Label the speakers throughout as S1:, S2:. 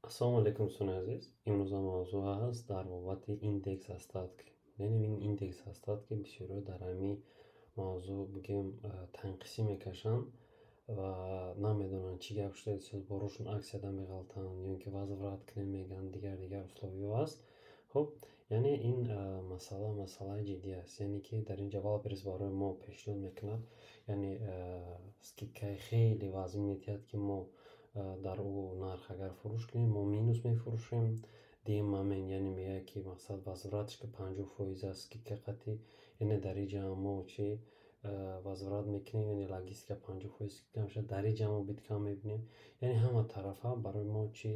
S1: Ассалому алайкум, дӯстони азиз. Имрӯза мавзӯъ аст дар бобати индекс остатки. Яъне ин индекс остатки, бисёриҳо дар ҳамин мавзӯъ, бигем, танқисӣ мекашанд ва намедонанд, чӣ гап шуда, борашон аксияда меғалтанд ё ин ки возврат кунем мегӯянд, дигар дигар условиҳо аст. Хуб, яъне ин масъала масъалаи ҷиддӣ аст. Яъне ки дар ин ҷо Вайлдберриз барои мо пешниҳод мекунад, яъне скидкаи хеле вазин медиҳад, ки мо дар ӯ нарх агар фурӯш кунем, мо минус мефурӯшем. Дуюм момент, яъне мегӯяд, ки мақсад возвратш ки 50% аст скидка қатъӣ, яъне дар ин ҷа мо чӣ возврат мекунем, яъне логистика 50% скидка мешавад, дар ин ҷа мо убытка мебинем. Яъне ҳама тарафа барои мо чӣ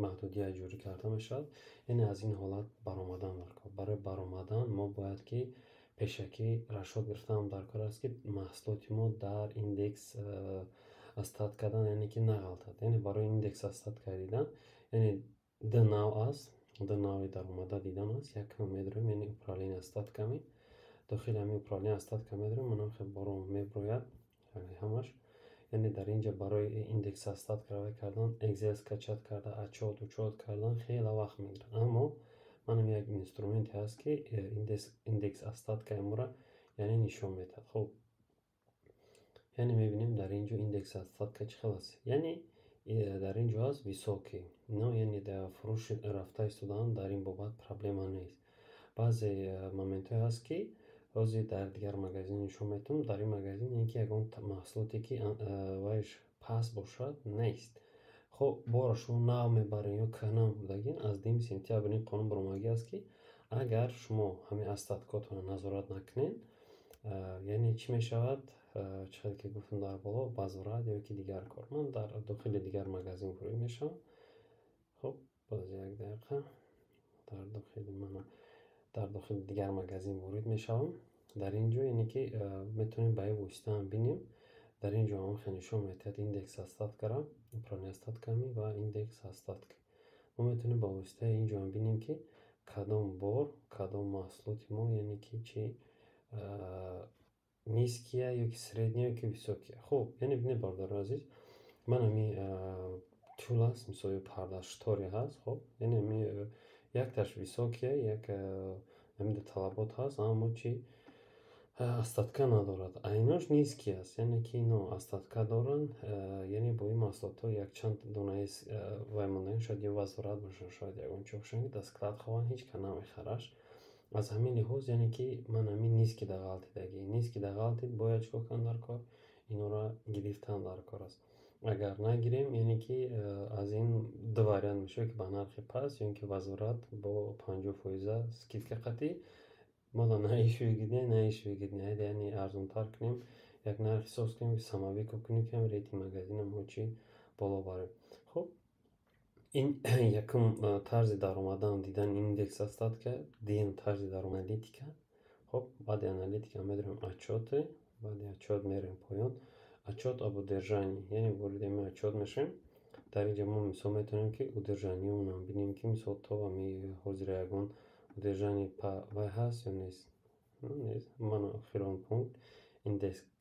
S1: маҳдудият ҷорӣ карда мешавад. Яъне аз ин ҳолат баромадан дар кор. Барои баромадан мо бояд ки пешакӣ расчёт гирифтан дар кор аст, ки маҳсулоти мо дар индекс остатка кардан, яъне ки нағалтад. Яъне барои индекс остатка дидан, яъне ду навъ аст, ду навъи даромада дидан аст. Якам медорем, яъне управление остатками. Дохили ҳамин управление остатка медорем, манам хел бором меброяд ҳамаш. Яъне дар ин ҷа барои индекс остатка равай кардан, Excel скачать карда, отчёт учёт кардан хеле вақт мегирад. Аммо манам як инструменте ҳаст, ки индекс остаткаи моро, яъне, нишон медиҳад. Хуб, яъне мебинем, дар ин ҷо индекс остатка чӣ хел аст. Яъне дар ин ҷо аст высокий, но яъне дар фурӯши рафта истодан дар ин бобат проблема нест. Баъзе моментҳое ҳаст, ки ҳозир дар дигар магазин нишон медиҳам. Дар ин магазин ин ки ягон маҳсулоте, ки вайш паст бошад, нест. Хоб, бора шумо нав мебарен ё кӯҳна бурдагин, аз 2 сентябр ин қонун баромадагӣ аст, ки агар шумо ҳамин остаткотонро назорат накунед, яъне чӣ мешавад? Чӣ хеле ки гуфтам дар боло, возврат ё ки дигар кор. Ман дар дохили дигар магазин ворид мешавам. Хуб, боз як дақиқа, дар дохили мана дар дохили дигар магазин ворид мешавам. Дар ин ҷо, яъне ки метавонем ба ин воситаам бинем. Дар ин ҷо ҳам хеле нишон медиҳад индекс остаткара, управление остатками ва индекс остатки. Мо метавонем ба воситаи ин ҷоам бинем, ки кадом бор, кадом маҳсулоти мо, яъне ки чӣ низкия ё ки средния, ё ки высокия. Хуб, яъне бинед, бародарони азиз, ман ҳами тюль аст, мисол, ё парда, шторы ҳаст. Хуб, яъне ҳами якташ высокия, як ҳамида талабот ҳаст, аммо чӣ остатка надорад. А инош низкий аст, яъне ки ино остатка доранд. Яъне бо ин маҳсулотҳо якчанд донаи вай мондаем, шояд ё возврат бошанд, шояд ягон чӣ бошанд, ки дар склад хованд, ҳеҷ кас намехараш. Аз ҳамин лиҳоз, яъне ки ман ҳамин низкийда ғалтидагӣ, низкийда ғалтид, бояд чӣ кор кунам дар кор? Инора гирифтан дар кор аст. Агар нагирем, яъне ки аз ин ду вариант мешавад, ки ба нархи паст ё ин ки возврат бо 50 фоиза скидка қатъӣ. Мода на иш выгоднее, на иш выгоднее. Яъне арзонтар кунем, як нарх ҳисоб кунем, ки самовыкуп кунем, ки рейтинг магазина мо чӣ боло барем. Хуб, ин якум тарзи даромадан, дидани индекс остатка. Дуюм тарзи даром аналитика. Хуб, баъди аналитика медорем отчёты, баъди отчёт мерем поён, отчёт об удержании, яъне вориди ҳамин отчёт мешавем. Дар ин ҷо мо, мисол, метавонем, ки удержаниёнам бинем, ки, мисол, то ҳами ҳозира ягон удержание вай ҳаст ё нест. Нест. Мана охирон пункт,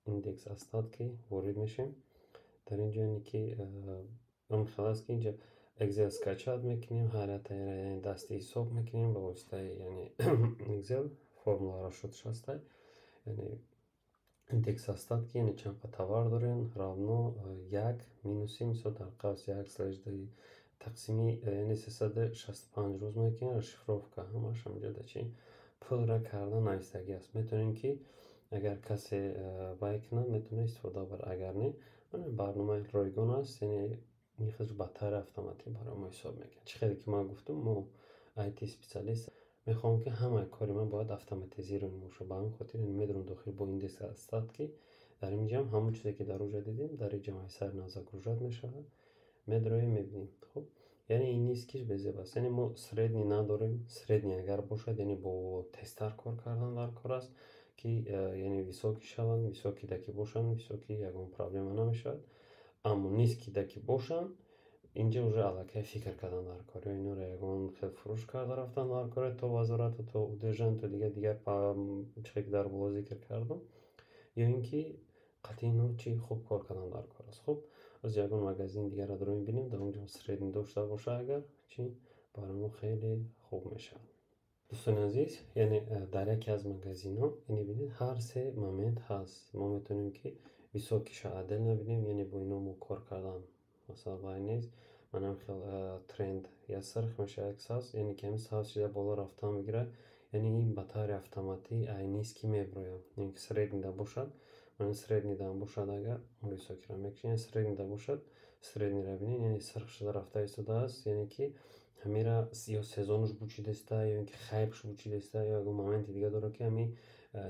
S1: индекс остатки ворид мешавем. Дар ин ҷо, яъне ки он хел аст, ки инҷа Excel скачать мекунем, ҳар яктаеро, яъне, дастӣ ҳисоб мекунем ба воситаи, яъне, Excel формула расчётш ҳастай. Яъне индекс остатки, яъне чанд қа товар дорем, равно як минуси, мисол, дар қавс як слеш тақсими, яъне 365 рӯз мекунем. Расшифровка ҳамаш ҳаминҷо да чи пурра карда навистагӣ аст. Метавонем, ки агар касе вай кунад, метавонад истифода барад, агар не, барномаи ройгон аст, яъне ин хеле ба таври автоматӣ барои мо ҳисоб мекунад. Чӣ хеле ки ман гуфтам, мо IT специалист, мехоҳам, ки ҳамаи кори ман бояд автоматизирован бошад. Ба ҳамин хотир медорам дохил бо индекс остатки. Дар ин ҷам ҳамон чизе, ки дар оҷа дидем, дар ин ҷам сари нав загружать мешавад. Медроем, мебинем. Хуб, яъне ин низкиш безеб аст, яъне мо средний надорем. Средний агар бошад, яъне бо тезтар кор кардан дар кор аст, ки яъне высокий шаванд. Высокийда ки бошанд, высокий ягон проблема намешавад, аммо низкийда ки бошанд, инҷа уже аллакай фикр кардан дар кор, ё инора ягон хел фурӯш карда рафтан дар кор, то возврату, то удержание, то дигар дигар чихе ки дар боло зикр кардам, ё ин ки қатъи ино чӣ хуб кор кардан дар кор аст. Хуб. Боз ягон магазини дигарро даро мебинем, дар онҷо средний дошта боша агар, чӣ барои мо хеле хуб мешавад. Дӯстони азиз, яъне дар яке аз магазинҳо, яъне бинед, ҳар се момент ҳаст. Мо метавонем, ки высокий ша отдельно бинем, яъне бо ино мо кор кардан масалан вай нест. Манам хел тренд я сирх мешавад, як сабз, яъне ки ҳамин сабз чиза боло рафтан мегирад, яъне ин ба таври автоматӣ ай низкий мебирояд. Яъне ки средний да бошад, мана средний дам бошад, агар высокий ро мекушем, средний да бошад, средний ро бинед, яъне сирх шуда рафта истодааст, яъне ки ҳамира ё сезонаш бучидаста, ё ин ки хайп ш бучидаста, ё ягон моменти дига дорад, ки ҳами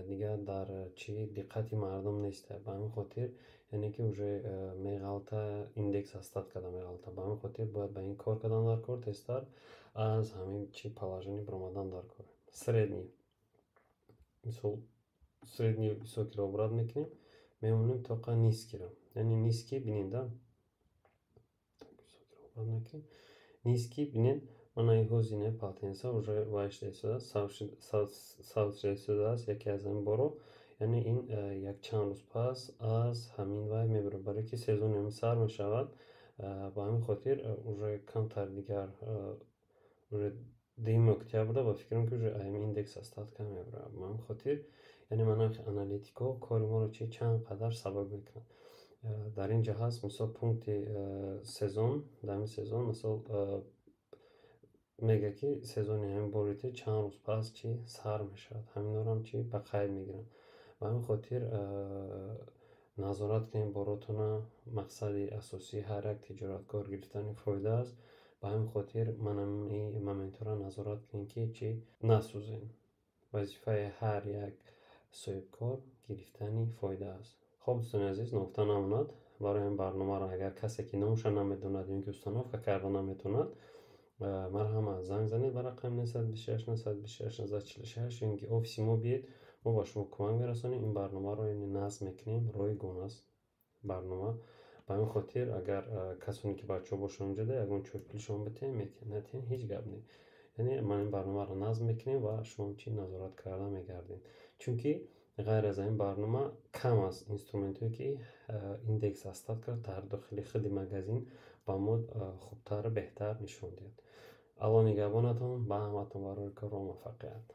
S1: дигар дар чи диққати мардум неста. Ба ҳамин хотир, яъне ки уже меғалта, индекс остатка да меғалта. Ба ҳамин хотир бояд ба ин кор кардан дар кор, тезтар аз ҳамин чи положение баромадан дар кор. Средний, мисол, средний высокий ро убрать мекунем, мемонем тоқа низкий ро. Яъне низкий бинед, да, высокий ро убрать мекунем, низкий бинед, мана ҳозине полотенца уже вай шуда истодааст, сабз шуда истодааст яке аз ҳамин боро. Яъне ин якчанд рӯз пас аз ҳамин вай мебарад, барое ки сезони ҳамин сар мешавад. Ба ҳамин хотир уже камтар дигар, уже 2 октябрда, ба фикрам, ки уже ҳамин индекс остатка мебарад. Ба ҳамин хотир, яъне мана аналитикҳо кори моро чи чанд қадар сабаб мекунад. Дар ин ҷо ҳаст, мисол, пункти сезон. Дар ҳамин сезон, мисол, мегӯяд, ки сезони ҳамин борите чанд рӯз пас чӣ сар мешавад. Ҳаминорам чӣ ба қайд мегиранд. Ба ҳамин хотир назорат кунем боротона. Мақсади асосии ҳар як тиҷораткор гирифтани фоида аст. Ба ҳамин хотир ман ин моментҳоро назорат кунем, ки чӣ насӯзем. Вазифаи ҳар як соҳибкор гирифтани фоида аст. Хоб, дӯстони азиз, ногуфта намонад, барои ин барномаро агар касе ки номаша намедонад ё ин ки установка карда наметавонад, марҳамат, занг занед ба рақами 926 926 1946 ё ин ки офиси мо биед, мо ба шумо кӯмак мерасонем, ин барномаро, яъне насб мекунем. Ройгон аст барнома. Ба ҳамин хотир агар касоне ки бачаҳо бошанд, онҷода ягон чойпулишон битем, метиҳем, натиҳем, ҳеҷ гап не. Яъне ман ин барномаро насб мекунем ва шумо чӣ назорат карда мегардед, чунки ғайр аз ин барнома кам аст инструментҳое, ки индекс остатка дар дохили худи магазин ба мо хубтару беҳтар нишон диҳад. Алло нигаҳбонатон, ба ҳаматон барои корро муваффақият.